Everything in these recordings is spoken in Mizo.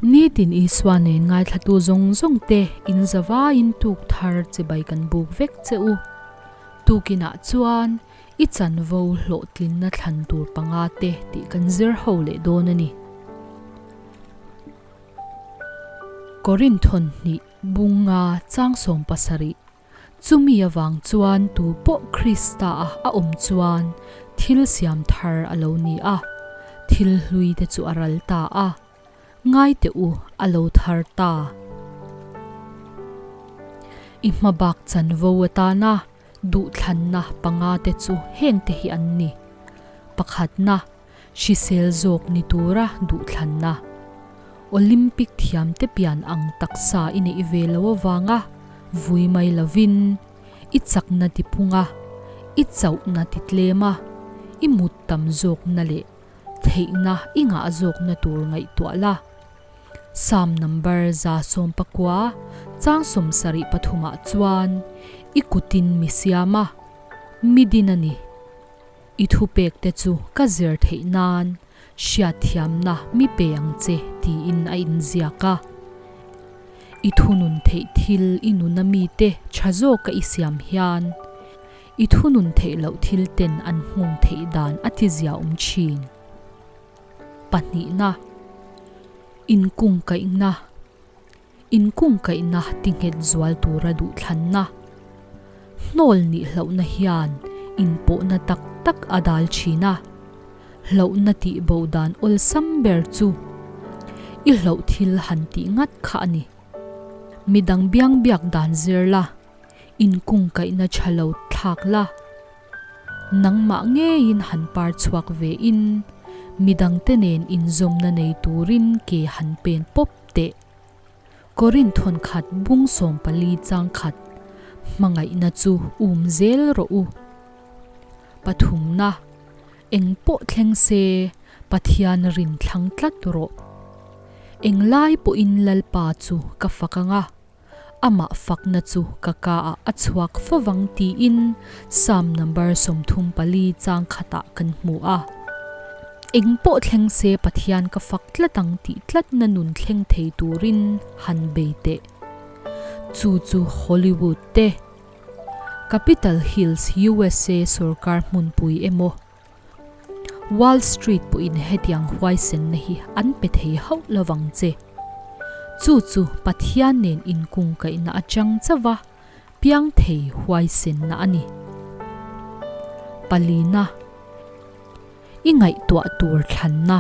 Nitin Isua nen ngaithlatu zawng zawng te in zavaiin tuk thar chibai kan buk vek che u. Tukinah chuan i chanvo hlawhtlinna thlan tur panga te tih kan zir ho leh dawn a ni. Korinthon hnih bunga chang 70. Chumi avang chuan tu pawh Krista a a awm chuan thil siam thar a lo ni a, thil hlui te chu a ral ta a, ngai teh u a lo thar ta. I hmabak chanvo atana duhthlanna panga te chu heng te hi an ni. Pakhatna, hrisel zawk ni tura duhthlanna. Olympic thiamte pian ang taksa i neih ve lo avanga vui mai lovin, i chakna ti pung a, i chauhna ti tlem a, i mut tam zawkna leh theihna i ngah zawkna tur ngaihtuah la. Psalm number 119 chang 73 ah chuan i kutin mi siam a, mi din a ni. I thupek te chu ka zir theih nan hriatthiamna mi pe ang che tiin a inziak a. I thunun theih thil i nuna mite tha zawka i siam hian i thunun theih loh thil ten an nghawng theih dan a tizia awm thin. Pahnihna, Inkungkaihna. Inkungkaihna tinghet zual tura duhthlanna. Hnawl nih hlauhna hian inpawhna tak tak a dal thin a. Hlauhna tih bo dan awlsam ber chu i hlauh thil han tih ngat kha a ni. Midang biang biak dan zir la, inkungkaihna tha lo thlak la. Nangmah ngeiin han par chhuak ve in, midangte nen inzawmna nei turin ke han pen pawp teh. Korinth thawnkhat bung 14 chang khat, Hmangaihna chu um zel rawh u. Pathumna, Eng pawh thleng se, Pathian rin thlang tlat rawh. Englai pawhin Lalpa chu ka fak ang a, amah fakna chu ka ka ah a chhuak fovang tiin Psalm number 34 chang khatah kan hmu a. Eng pawh thleng se Pathian ka fak tlat ang tih tlatna nun thleng thei turin han bei teh. Chu chu Hollywood te, Capitol Hills USA sorkar hmunpui emaw, Wall Street pawhin hetiang huaisenna hi an pe thei hauh lovang che. Chu chu Pathian nen inkungkaihna atang chauha piang thei huaisenna a ni. Palina, I ngaihtuah tur thlanna.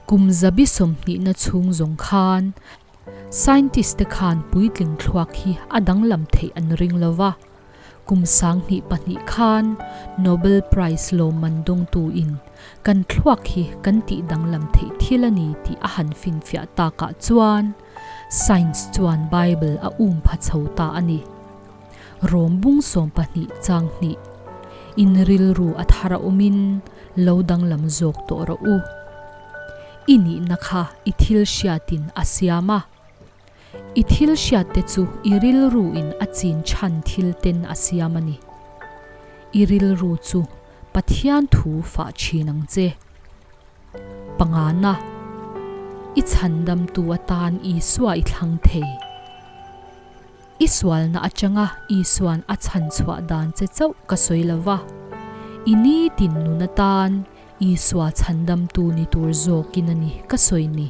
Kum 20 na chhung zawng khan scientist te khan puitling thluak hi a danglam theih an ring lova. Kum 2002 khan Nobel Prize lawmman dawngtu in kan thluak hi kan tih danglam theih thil a ni tih a han finfiah takah chuan science chuan Bible a um pha chho ta a ni. Rom bung 12 chang hnih, In rilru a thar a awmin lo danglam zawk tawh rawh u. I nihna kha i thil hriatin a siam a. I thil hriat te chu i rilru in a chin chhan thil ten a siam a ni. I rilru chu Pathian thu fah thin ang che. Pangana, I chhandamtu atan Isua i thlang thei. I sualna atanga Isuan a chhan chhuah dan che chauh ka sawi lova, i nitin nun atan Isua chhandamtu ni tur zawkin a ni ka sawi ni.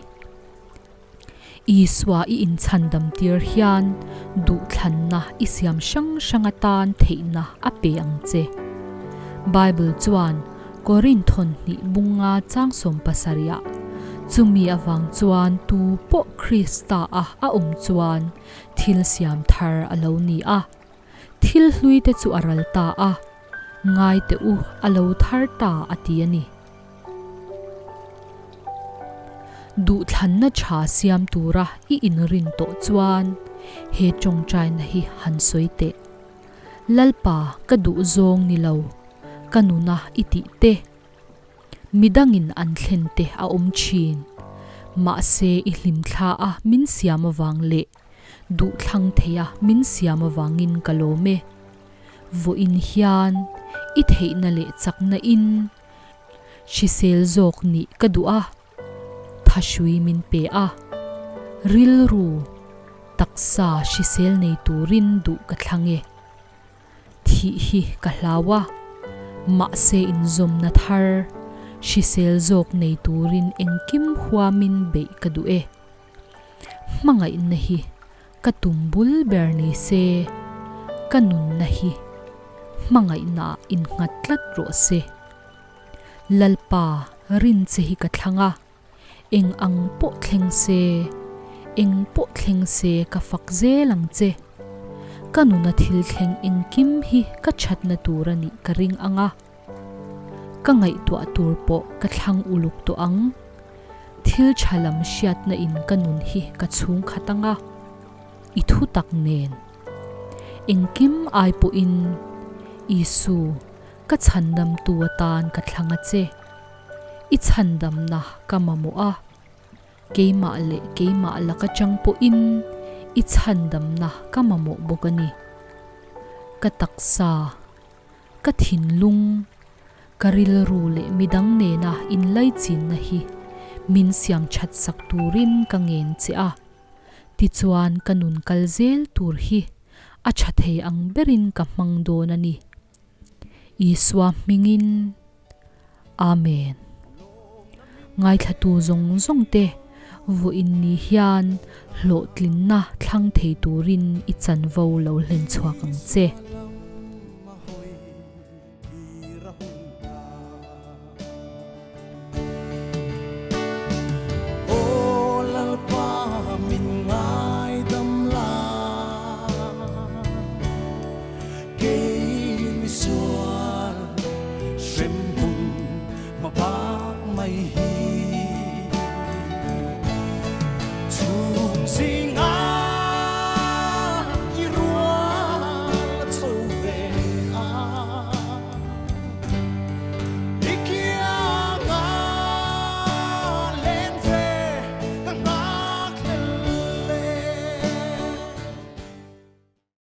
Isua i inchhandam tir hian duhthlanna i siam hrang hrang atan theihna a pe ang che. Bible chuan Korinth thawhnih bunga chang 70 ah, Chumi avang chuan tu pawh Krista a a awm chuan thil siam thar a lo ni a, thil hlui te chu a ral ta a, ngai teh u a lo thar ta a ti a ni. Duhthlanna tha siam tura i inrin tawh chuan he tawngtaina hi han sawi teh. Lalpa ka duh zawng ni lo, ka nuna i tih te, midangin an thlen te a awm thin. Mahse i hlimthla a min siam avang leh duhthlang thei a min siam avangin ka lawm e. Vawiin hian i theihna leh chakna in hrisel zawk nih ka duh a, thahrui min pe a. Rilru, taksa hrisel nei turin duh ka thlang e. Thih hi ka hlau a, mahse inzawmna thar, hrisel zawk nei turin engkim huamin beih ka duh e. Hmangaihna hi ka tum bul ber ni se, ka nunna hi hmangaihnaah innghat tlat rawh se. Lalpa rin che hi ka thlang a, eng ang pawh thleng se, eng pawh thleng se ka fak zel ang che. Ka nuna thil thleng engkim hi ka thatna tur a nih ka ring ang a, ka ngaihtuah tur pawh ka thlang uluk tawh ang. Thil tha lam hriatna in ka nun hi ka chhung khat ang a, i thu tak nen. Engkim ai pawhin Isu ka chhandamtu atan ka thlang a che. I chhandamna ka mamawh a, keimah leh keimah lak atang pawhin i chhandamna ka mamawh bawk a ni. Ka taksa, ka thinlung, ka rilru leh midang nena inlaichinna hi min siam that sak turin ka ngen che a, tichuan ka nun kal zel tur hi a tha thei ang berin ka hmang dawn a ni. Isua hmingin Amen. Ngaithlatu zawng zawng te vawiin ni hian hlawhtlinna thlang thei turin i chanvo lo hlen chhuak ang che.